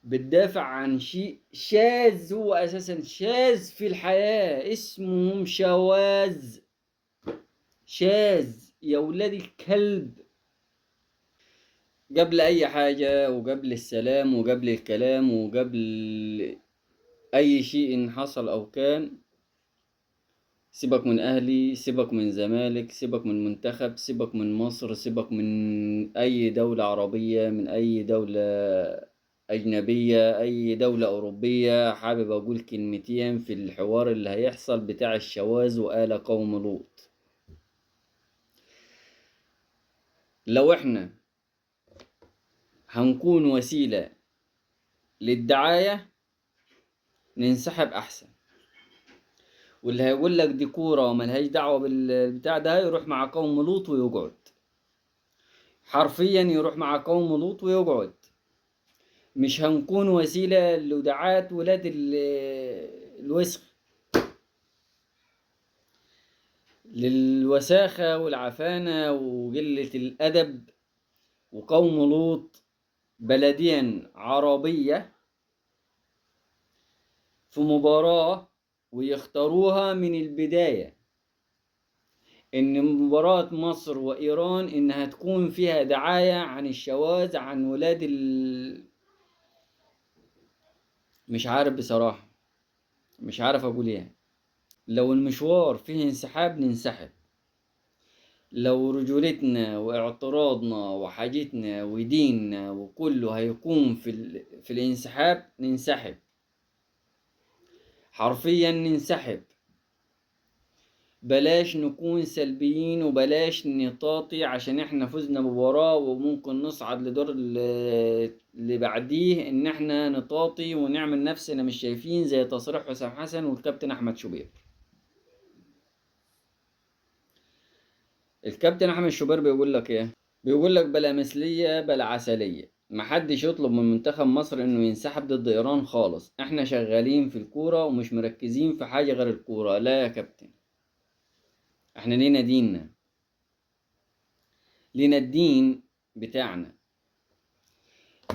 بتدافع عن شيء شاذ، هو أساسا شاذ في الحياة، اسمهم شواذ، شاذ يا ولاد الكلب. قبل أي حاجة وقبل السلام وقبل الكلام وقبل أي شيء إن حصل أو كان، سيبك من أهلي، سيبك من زمالك، سيبك من منتخب، سيبك من مصر، سيبك من أي دولة عربية، من أي دولة أجنبية، أي دولة أوروبية. حابب أقول كلمتين في الحوار اللي هيحصل بتاع الشواذ وآل قوم لوط. لو إحنا هنكون وسيلة للدعاية ننسحب أحسن. واللي هيقول لك دي كورة وملهاش دعوة بالبتاع ده يروح مع قوم لوط ويقعد، حرفيا يروح مع قوم لوط ويقعد. مش هنكون وسيلة لدعاة ولاد الوسخ، للوساخة والعفانة وقلة الأدب. وقوم لوط بلدين عربية في مباراة ويختاروها من البداية إن مباراة مصر وإيران إنها تكون فيها دعاية عن الشواذ، عن ولاد مش عارف بصراحة، مش عارف أقول إيه. لو المشوار فيه انسحاب ننسحب، لو رجولتنا واعتراضنا وحاجتنا وديننا وكله هيكون في الانسحاب ننسحب، حرفيا ننسحب. بلاش نكون سلبيين وبلاش نطاطي عشان احنا فزنا بمباراة وممكن نصعد لدور اللي بعديه، ان احنا نطاطي ونعمل نفسنا مش شايفين، زي تصريح حسام حسن والكابتن احمد شوبير. الكابتن احمد شوبير بيقول لك ايه؟ بيقول لك بلا مثلية بلا عسلية، محدش يطلب من منتخب مصر انه ينسحب ضد ايران خالص، احنا شغالين في الكورة ومش مركزين في حاجة غير الكورة. لا يا كابتن، احنا لينا ديننا، لينا الدين بتاعنا،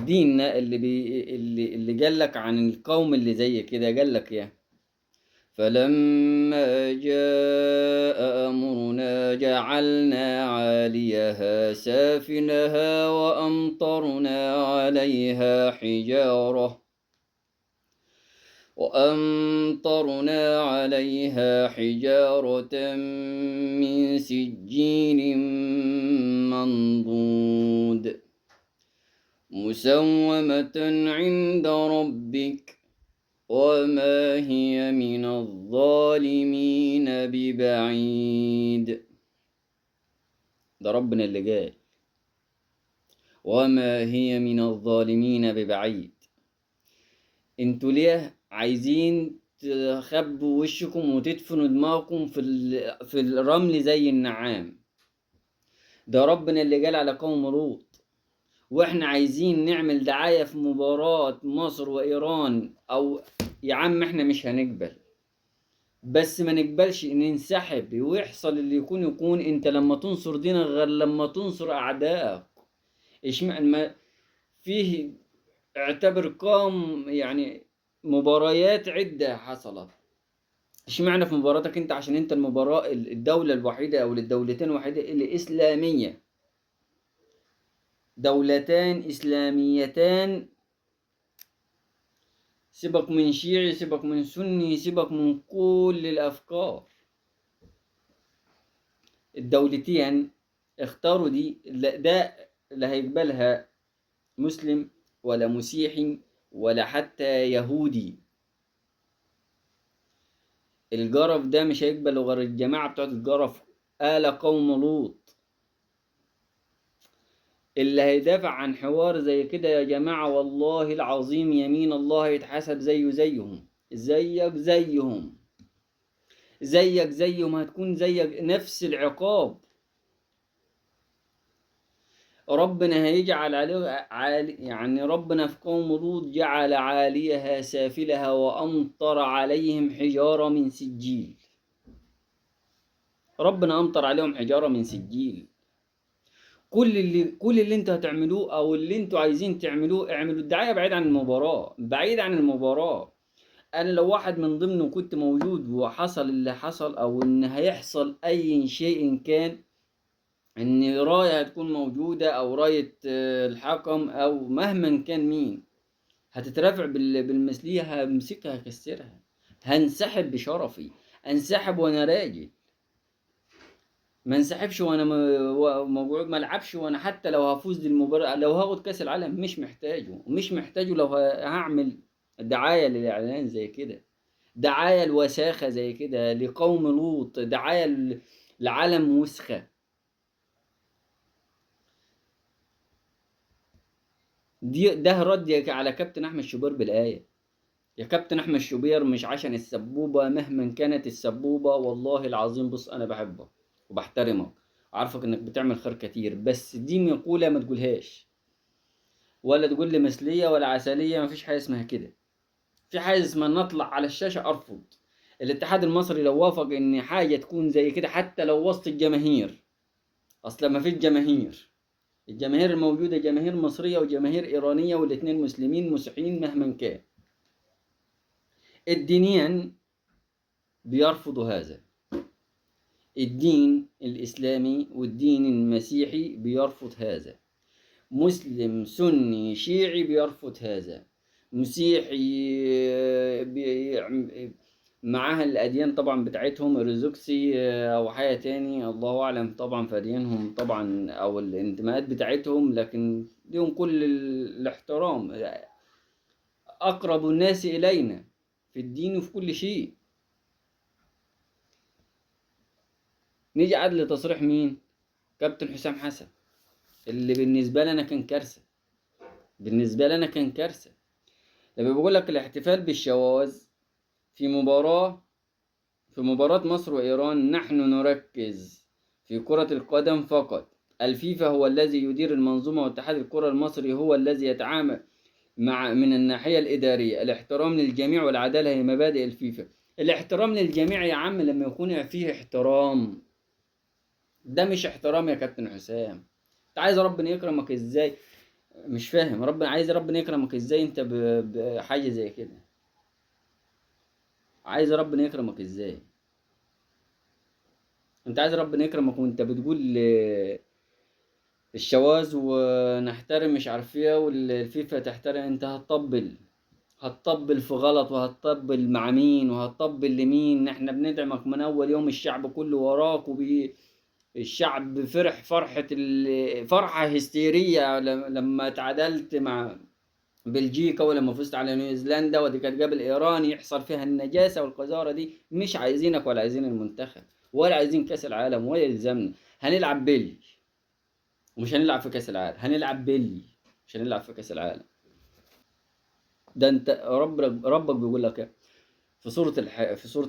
ديننا اللي قالك عن القوم اللي زي كده، قالك ايه؟ فلما جاء أمرنا جعلنا عاليها سافلها وأمطرنا عليها حجارة من سجيل منضود مسومة عند ربك وما هي من الظالمين ببعيد. ده ربنا اللي جاي، وما هي من الظالمين ببعيد. انتوا ليه عايزين تخبوا وشكم وتدفنوا دماغكم في الرمل زي النعام؟ ده ربنا اللي قال على قوم لوط، واحنا عايزين نعمل دعاية في مباراة مصر وإيران. أو يا عم احنا مش هنقبل، بس ما نقبلش ننسحب ويحصل اللي يكون يكون. انت لما تنصر دينك غير لما تنصر أعدائك. اشمعنى ما فيه اعتبر قام يعني مباريات عدة حصلت، اشمعنى في مباراتك انت؟ عشان انت المباراة الدولة الوحيدة او الدولتين الوحيدة الإسلامية، دولتان إسلاميتان. سيبك من شيعي، سيبك من سني، سيبك من كل الأفكار، الدولتين اختاروا دي. ده لا هيقبلها مسلم ولا مسيحي ولا حتى يهودي. الجرف ده مش هيقبله غير الجماعة بتوعت الجرف، آل قوم لوط. اللي هيدافع عن حوار زي كده يا جماعة والله العظيم يمين الله يتحاسب زيه زيهم، زيك زيهم، زيك زيهم، هتكون زيك نفس العقاب. ربنا هيجعل عليه عالي، يعني ربنا في قوم لوط جعل عاليها سافلها وأمطر عليهم حجارة من سجيل. ربنا أمطر عليهم حجارة من سجيل. كل اللي انتوا هتعملوه او اللي انتوا عايزين تعملوه اعملوا الدعاية بعيد عن المباراة، بعيد عن المباراة. انا لو واحد من ضمنه كنت موجود وحصل اللي حصل، او ان هيحصل اي شيء كان، ان راية هتكون موجودة او راية الحكم او مهما كان مين هتترافع بالمثلية، همسكها هكسرها، هنسحب بشرفي، انسحب وانا راجل، ما انسحبش وانا موجود، ما العبش وانا حتى لو هفوز للمباراة، لو هاخد كاس العالم مش محتاجه، مش محتاجه. لو هعمل دعاية للإعلان زي كده، دعاية الوساخة زي كده لقوم لوط، دعاية لعالم وسخة، دي ده رد على كابتن أحمد شوبير بالآية. يا كابتن أحمد شوبير، مش عشان السبوبة مهما كانت السبوبة، والله العظيم بص أنا بحبك وبحترمك، عارفك إنك بتعمل خير كتير، بس دي مقولة ما تقولهاش، ولا تقول لي مثلية ولا عسلية، ما فيش حاجة اسمها كده. في حاجة اسمها نطلع على الشاشة أرفض. الاتحاد المصري لو وافق إن حاجة تكون زي كده حتى لو وسط الجماهير، أصل ما فيش جماهير، الجماهير الموجودة جماهير مصرية وجماهير إيرانية، والاتنين مسلمين مسيحيين مهما كان. الدينيا بيرفضوا هذا، الدين الإسلامي والدين المسيحي بيرفض هذا، مسلم سني شيعي بيرفض هذا، مسيحي معاها الأديان طبعا بتاعتهم، أرثوذكسي أو حاجة تاني الله أعلم طبعا في أديانهم طبعا أو الانتماءات بتاعتهم، لكن ليهم كل الاحترام، أقرب الناس إلينا في الدين وفي كل شيء. نيجي عدل لتصريح مين؟ كابتن حسام حسن، اللي بالنسبة لنا كان كارثة، بالنسبة لنا كان كارثة. لما بيقول لك الاحتفال بالشواذ في مباراة مصر وإيران، نحن نركز في كرة القدم فقط، الفيفا هو الذي يدير المنظومة واتحاد الكرة المصري هو الذي يتعامل مع من الناحية الإدارية، الاحترام للجميع والعدالة هي مبادئ الفيفا. الاحترام للجميع يا عم لما يكون فيه احترام، ده مش احترام يا كابتن حسام. انت عايز ربنا يكرمك ازاي؟ مش فاهم، ربنا عايز ربنا يكرمك ازاي انت بحاجة زي كده؟ عايز ربنا يكرمك ازاي؟ انت عايز ربنا يكرمك وانت بتقول الشواذ ونحترم مش عارف ايه والفيفا تحترم؟ انت هتطبل، هتطبل في غلط، وهتطبل مع مين، وهتطبل لمين؟ احنا بندعمك من اول يوم، الشعب كله وراك، الشعب فرح فرحة فرحة هستيرية لما تعادلت مع بلجيكا ولما فزت على نيوزيلندا، ودي كانت قبل ايران يحصل فيها النجاسة والقذارة دي. مش عايزينك ولا عايزين المنتخب ولا عايزين كاس العالم ولا يلزمنا. هنلعب بلي ومش هنلعب في كاس العالم، هنلعب بلي مش هنلعب في كاس العالم. ده انت ربك بيقول لك في سورة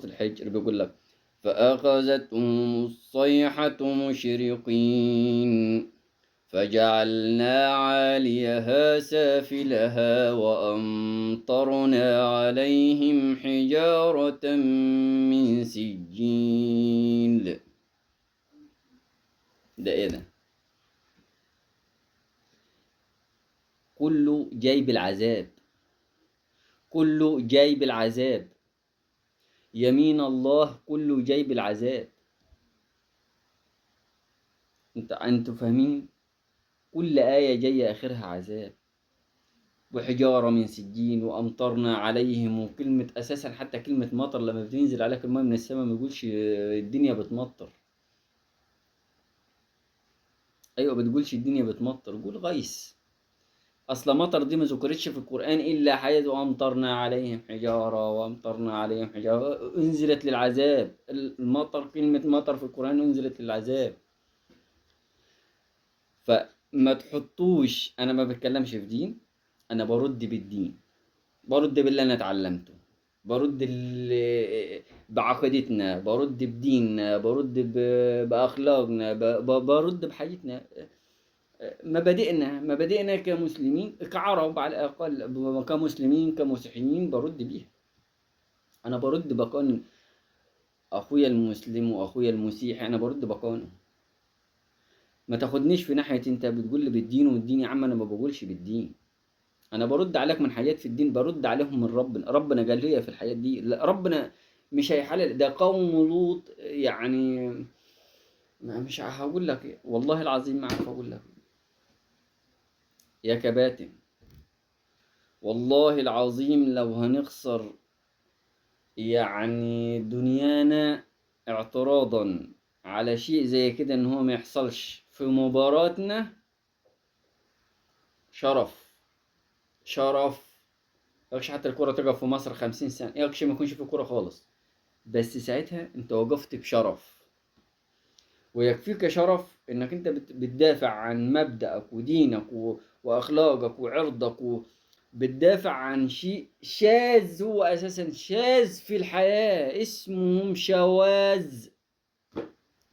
الحجر، بيقول لك فأخذتهم الصيحة مشرقين فجعلنا عاليها سافلها وأمطرنا عليهم حجارة من سجيل. ده ايه ده؟ كله جاي بالعذاب، كله جاي بالعذاب، يمين الله كله جاي بالعذاب. انتوا فاهمين؟ كل آية جاية آخرها عذاب وحجارة من سجين وأمطرنا عليهم. وكلمة أساسا حتى كلمة مطر لما بتنزل عليك الماء من السماء ما يقولش الدنيا بتمطر، أيوة بتقولش الدنيا بتمطر، قول غيث. أصل مطر دي ما ذكرتش في القرآن إلا حيث وأمطرنا عليهم حجارة وأمطرنا عليهم حجارة، أنزلت للعذاب. المطر، كلمة مطر في القرآن أنزلت للعذاب. فما تحطوش، أنا ما بتكلمش في دين، أنا برد بالدين، برد باللي أنا اتعلمته، برد بعقيدتنا، برد بديننا، برد بأخلاقنا، برد بحاجتنا، مبادئنا، مبادئنا كمسلمين كعرب على الأقل، كمسلمين كمسيحيين برد بيها. أنا برد بقان أخويا المسلم وأخويا المسيحي، أنا برد بقانه. ما تاخدنيش في ناحية انت بتقول لي بالدين والدين، يا عم انا ما بقولش بالدين، انا برد عليك من حاجات في الدين، برد عليهم من ربنا. ربنا قال لي في الحاجات دي، لا ربنا مش هيحلل. ده قوم لوط يعني، مش هقول لك والله العظيم ما عارف اقول لك يا كباتن، والله العظيم لو هنخسر يعني دنيانا اعتراضا على شيء زي كده ان هو ما يحصلش في مباراتنا، شرف شرف. يكش حتى الكرة تقف في مصر 50 سنة، يكش ما يكونش في كرة خالص، بس ساعتها انت وقفت بشرف، ويكفيك شرف انك انت بتدافع عن مبدأك ودينك واخلاقك وعرضك، وبتدافع عن شيء شاذ، هو اساسا شاذ في الحياة، اسمهم شواذ،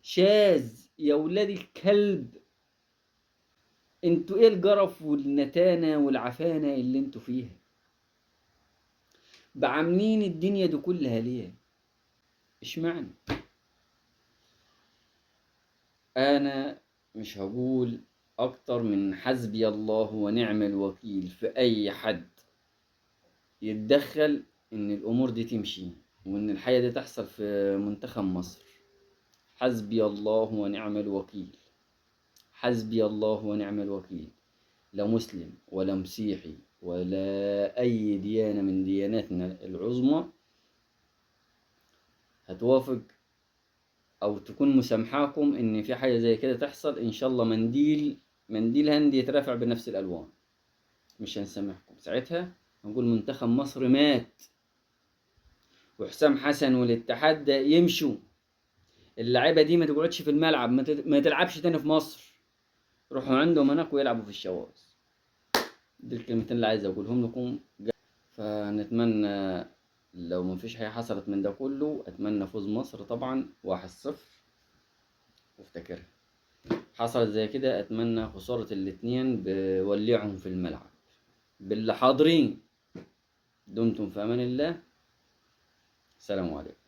شاذ يا ولاد الكلب. انتوا ايه الجرف والنتانة والعفانة اللي انتوا فيها؟ بعاملين الدنيا دي كلها ليه؟ اشمعنى؟ انا مش هقول اكتر من حسبي الله ونعم الوكيل في اي حد يتدخل ان الامور دي تمشي وان الحياة دي تحصل في منتخب مصر. حسبي الله ونعم الوكيل، حسبي الله ونعم الوكيل. لا مسلم ولا مسيحي ولا أي ديانة من دياناتنا العظمى هتوافق أو تكون مسامحاكم إن في حاجة زي كده تحصل. إن شاء الله منديل هندي يترافع بنفس الألوان، مش هنسامحكم. ساعتها هنقول منتخب مصر مات، وحسام حسن والاتحاد ده يمشوا، اللعيبة دي ما تقعدش في الملعب، ما تلعبش تاني في مصر، روحوا عندهم هناك ويلعبوا في الشواذ. دي الكلمتين اللي عايز اقولهم لكم. فنتمنى لو ما فيش حاجة حصلت من ده كله، اتمنى فوز مصر طبعا 1-0، وافتكرها حصلت زي كده، اتمنى خسارة الاتنين بولعهم في الملعب باللي حاضرين. دمتم في امان الله، سلام عليكم.